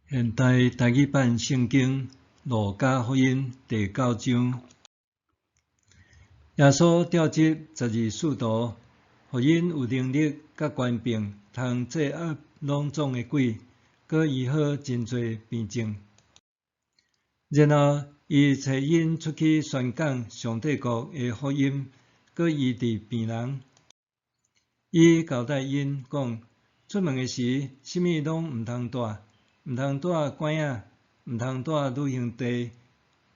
現代台語版聖經路加福音第九章，耶穌召集十二使徒，予𪜶有能力佮權柄，通制壓攏總的鬼，閣醫好真濟病症。然後，伊差𪜶出去宣講上帝國的福音，閣醫治病人。伊交代𪜶講：出門的時，啥物攏毋通帶。毋通帶拐仔，毋通帶旅行袋，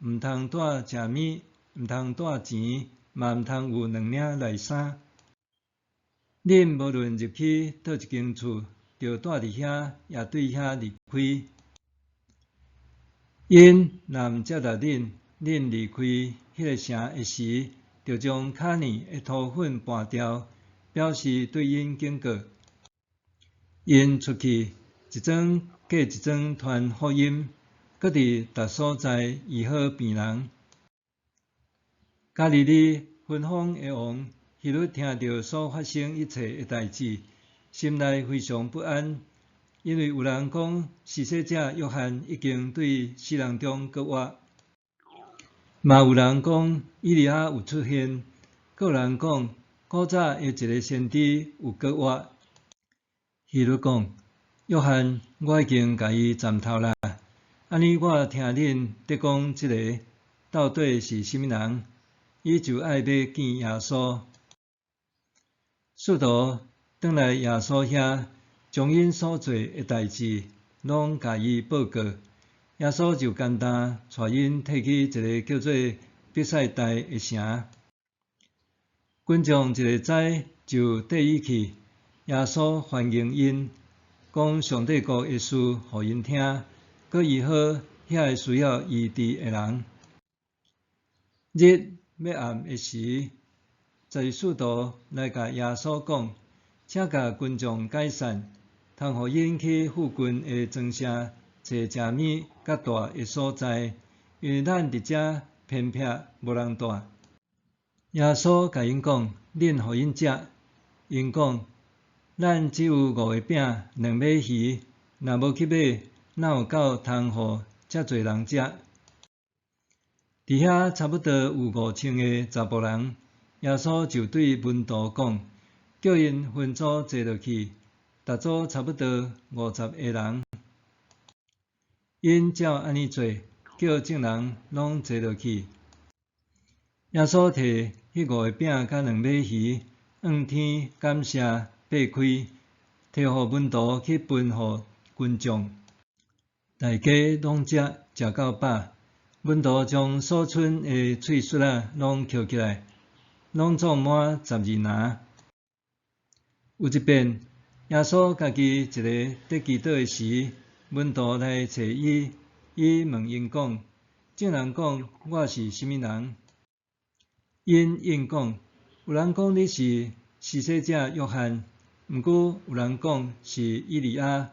毋通帶食物，毋通帶錢，嘛毋通有兩領內衫。恁無論入去佗一間厝，著蹛佇遐，也對遐離開。𪜶若毋接納恁，恁離開彼个城的時，著將跤爾的塗粉撥掉，表示對𪜶警告。𪜶出去，一莊過一莊傳福音，閣佇逐所在醫好病人。加利利分封的王希律聽著所發生一切的代誌，心內非常不安，因為有人講施洗者約翰已經對死人中復活，嘛有人講以利亞有出現，閣有人講古早的一个先知有復活。希律講：約翰，我已經共伊斬頭啦。按呢，我聽恁佇講這个到底是啥物人？伊就愛欲見耶穌。使徒轉來耶穌遐，將𪜶所做的代誌攏共伊報告。耶穌就簡單帶𪜶退去一个叫做伯賽大的城。群眾一會知就綴伊去。耶穌歡迎𪜶，講上帝國的事予𪜶聽，閣醫好遐个需要醫治的人。日欲暗的時，十二使徒來共耶穌講：請共群眾解散，通予𪜶去附近的莊城揣食物佮蹛的所在，因為咱佇遮偏僻，無人蹛。耶穌共𪜶講：恁予𪜶食。𪜶講：咱只有五个餅，兩尾魚，若無去買，哪有夠通予遮濟人食？佇遐差不多有5000个查埔人，耶穌就對門徒講：叫𪜶分組坐落去，逐組差不多50個人。𪜶照按呢做，叫眾人攏坐落去。耶穌提彼五个餅佮兩尾魚，向天感謝，擘開，提予門徒去分予群眾。大家攏食，食到飽。門徒將所剩的碎屑仔攏抾起來，攏總滿12籃。有一遍，耶穌家己一个佇祈禱的時，門徒來揣伊，伊問𪜶講：眾人講我是啥物人？𪜶應講：有人講你是施洗者約翰，毋過有人講是以利亞，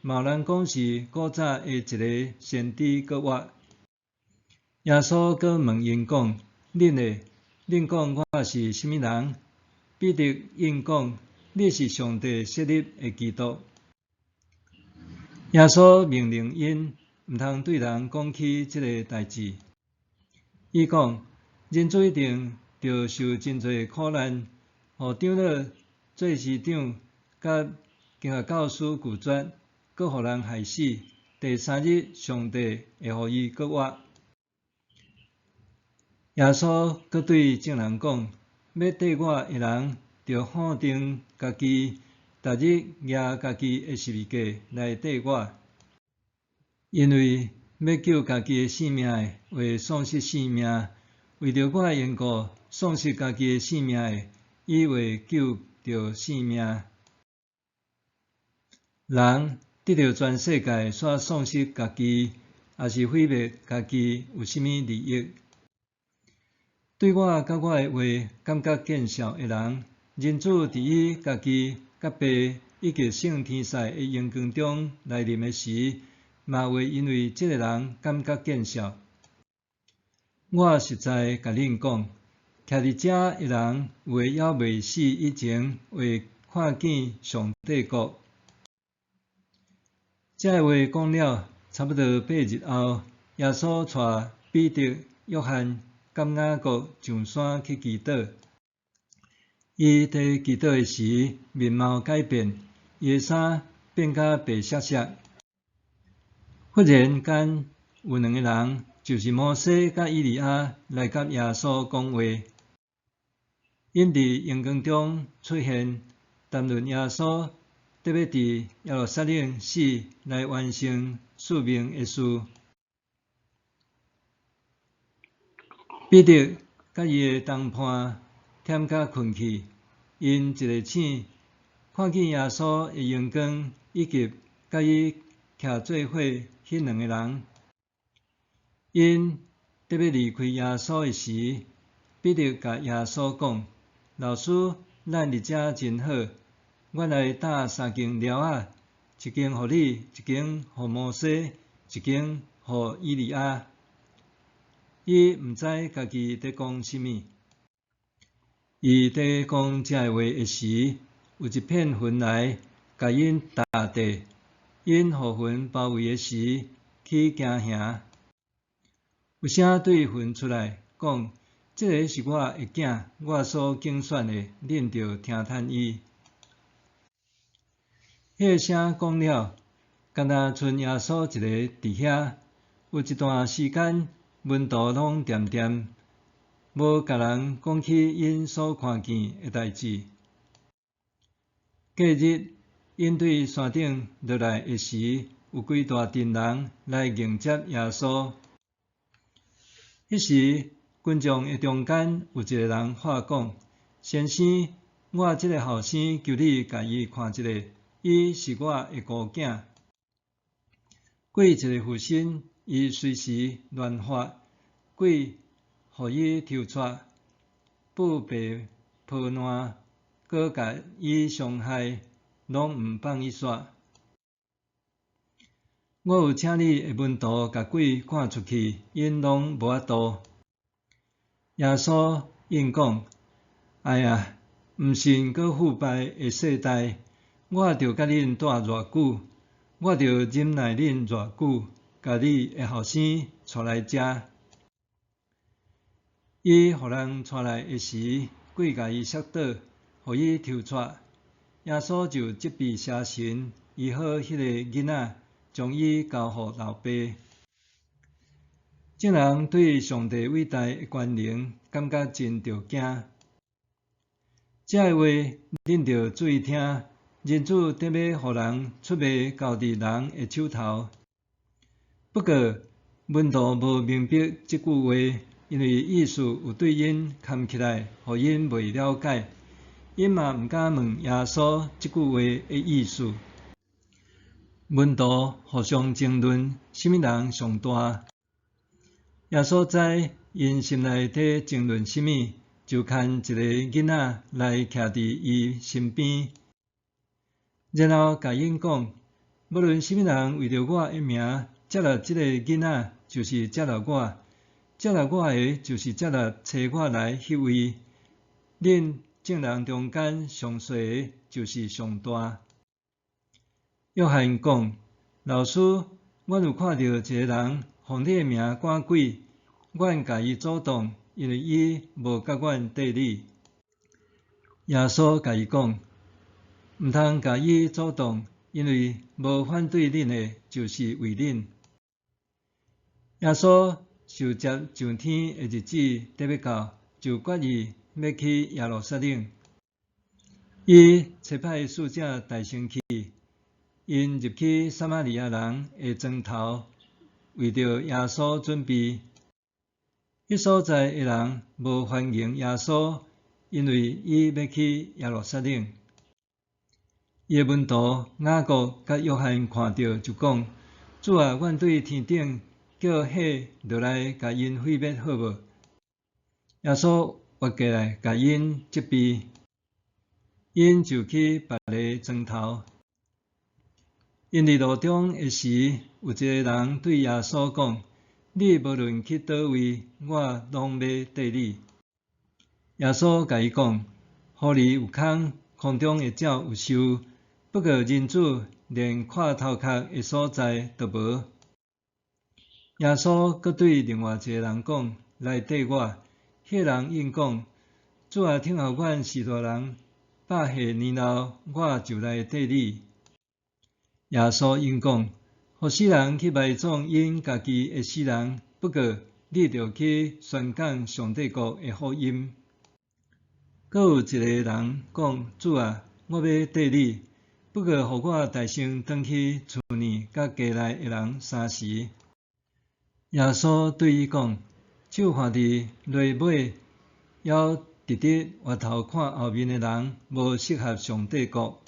嘛有人講是古早的一个先知閣活。耶穌閣問𪜶講：恁呢？恁講我是啥物人？彼得應講：你是上帝設立的基督。耶穌命令𪜶毋通對人講起這个代誌。伊講：人子一定著受真濟苦難，予長老、祭司長佮經學教師拒絕，閣予人害死。第三日，上帝會予伊復活。耶穌閣對眾人講：欲綴我的人，著否定家己，逐日舉家己的十字架來綴我。因為欲救家己的性命的，會喪失性命；為著我的緣故，喪失家己的性命的，伊會救著性命。人得著全世界，卻喪失家己，抑是毀滅家己，有啥物利益？對我佮我的話感覺見笑的人，人子佇伊家己佮爸以及聖天使的榮光中來臨的時，嘛會因為這个人感覺見笑。我實在共恁講，徛佇遮的人，有的猶未死以前，會看見上帝國。這話講了，差不多8日後，耶穌帶彼得、約翰、佮雅各上山去祈禱。伊佇祈禱的時，面貌改變，伊的衫變甲白雪雪。忽然間，有兩个人，就是摩西佮以利亞來佮耶穌講話。𪜶佇榮光中出現，談論耶穌得欲佇耶路撒冷死來完成使命的事。彼得佮伊的同伴忝甲睏去，𪜶一下醒，看見耶穌的榮光，以及佮伊徛做伙彼兩个人。𪜶得欲離開耶穌的時，彼得共耶穌講：老師，咱佇遮真好，阮來搭三間寮仔，一間予你，一間予摩西，一間予以利亞。伊毋知家己佇講啥物。伊佇講這話的時，有一片雲來，共𪜶罩著，𪜶予雲包圍的時，起驚嚇。有聲對雲出來，講：這个是我的囝，我所揀選的，恁著聽趁伊。彼个聲講了，干焦賰耶穌一个佇遐。有一段時間，門徒攏恬恬，無共人講起𪜶所看見的代誌。隔日，𪜶對山頂落來的時，有規大陣人來迎接耶穌。彼時，群眾的中間有一个人喊講：先生，我這个後生求你共伊看一下，伊是我的孤囝。鬼一个附身，伊隨時亂發，鬼予伊抽掣，布白破爛，閣共伊傷害，攏毋放伊煞。我有請你的門徒共鬼趕出去，𪜶攏無法度。耶穌應講：哎呀，毋信閣腐敗的世代，我著佮恁蹛偌久？我著忍耐恁偌久？共你的後生帶來遮。伊予人帶來的時，鬼共伊摔倒，予伊抽掣。耶穌就責備邪神，醫好彼个囡仔，將伊交予老爸。眾人對上帝偉大的權能感覺真著驚。這个話恁著注意聽，人子得欲予人出賣交佇人的手頭。不過門徒無明白這句話，因為意思有對𪜶崁起來，予𪜶袂了解。𪜶嘛毋敢問耶穌這句話的意思。門徒互相爭論，啥物人上大。耶穌知𪜶心內佇爭論啥物，就牽一个囡仔來徛佇伊身邊，然後共𪜶講：無論啥物人為著我的名接納這个囡仔，就是接納我；接納我的，就是接納差我來彼位。恁眾人中間上細的，就是上大。約翰講：老師，阮有看著一个人奉你的名趕鬼，阮共伊阻擋，因為伊無佮阮綴你。耶穌共伊講：毋通共伊阻擋，因為無反對恁的，就是為恁。耶穌受接上天的日子得欲到，就決意欲去耶路撒冷。伊差派使者帶先去，𪜶入去撒瑪利亞人的莊頭，為著耶穌準備。彼所在的人無歡迎耶穌，因為伊欲去耶路撒冷。伊的門徒雅各佮約翰看著，就講：主啊，阮對天頂叫火落來，共𪜶毀滅好無？耶穌越過來，共𪜶責備，𪜶就去別个莊頭。𪜶佇路中的時，有一个人對耶穌講：你無論去佗位，我攏欲綴你。耶穌共伊講：狐狸有空，空中的鳥有巢，不過人子連倚頭殼的所在都無。耶穌閣對另外一个人講：來綴我。彼个人應講：主啊，等候阮序大人百下年老，我就來綴你。耶穌應講：予死人去埋葬𪜶家己的死人，不過你著去宣講上帝國的福音。閣有一个人講：主啊，我欲綴你，不過予我代先轉去厝內佮家內的人相辭。耶穌對伊講：手挽佇犁尾，猶直直回頭看後面的人，無適合上帝國。